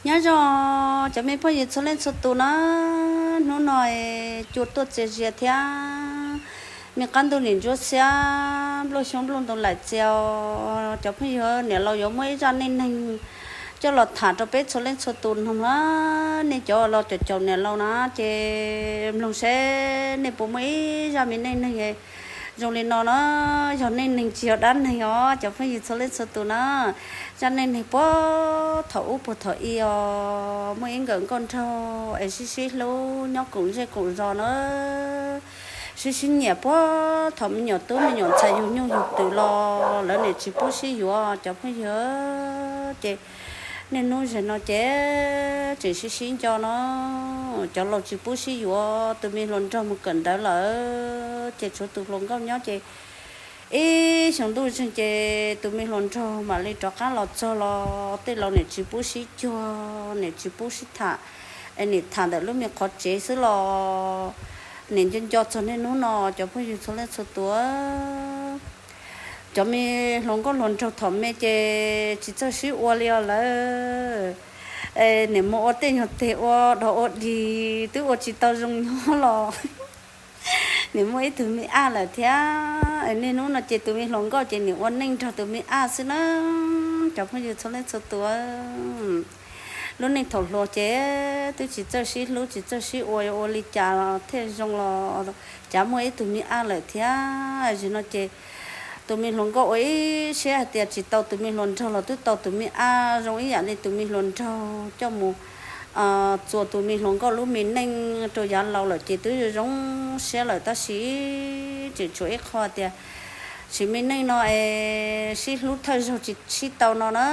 Nyob zoo cov me phooj ywg txhua leej txhua tus na, hnub no cua tuaj txias zias thiab me qab ntuj nim ntsuab xiab, nplooj xyoob nplooj ntoo laim txias. Cov phooj ywg, niam laus yuav muaj ib zaj neej neeg coj los tham rau peb txhua leej txhua tus mloog na. Nej cov los caum caum niam laus na ces mloog seb nej puas muaj ib zaj me neej neeg zoo li no na. Yog neej neeg tsis yog dab neeg os cov phooj ywg txhua leej txhua tus na. Zaj neej neeg puag thaum ub puag thaum i os, muaj ib nkawm nkauj nraug es sib sib hlub nyob koom zej koom zos na, sib sib nyiam puag thaum me nyuam tub me nyuam ntxhais yug nyuj yug twm los lawv niam tsis pub sib yuav cov phooj ywg. Ces niaj hnub zeg no ces tseem sib sib nco no, cov laus tsis pub sib yuav tus me hluas nraug mus kawm ntawv lawm ces tshuav tus hluas nkauj nyob ces ib xyoo ntuj zeeg ces tus me hluas nraug mam li rov qab los txog los tej laus niam tsis pub sib cuag, niam tsis pub sib tham, es niam tham ntawm lub me qhov tsev xwb los niam nco nco txog niaj hnub no cov phooj ywg txhua leej txhua tus. Cov me hluas nkauj hluas nraug thaum me ces tsis txawj sib ua li os lawm. Niam mus ua tej nyuag teg ua dog ua dig twb ua tsis tau zoo nyob los niam muaj ib tug me ab lawm thiab. Niaj hnub no ces tus me hluas nkauj ces niam ua neej nrog tus me ab xwb na. Cov phooj ywg txhua leej txhua tus, lub neej thaum hluas ces twb tsis txawj sib hlub tsis txawj sib ua, ua li cas thiaj zoo los cav muaj ib tug me ab lawm thiab. Zim no ces tus me hluas nkauj ua ib siab hais tias tsis tau tus me hluas nraug los twb tau tus me ab zoo ib yam li tus me hluas nraug coj mus txuas tus me hluas nkauj lub me neej rau yav laus lawm ces twb zoo siab lawm tab sis tseem tshuav ib qho tias sim me neej no es sib hlub thawj zaug tsis sib tau no na.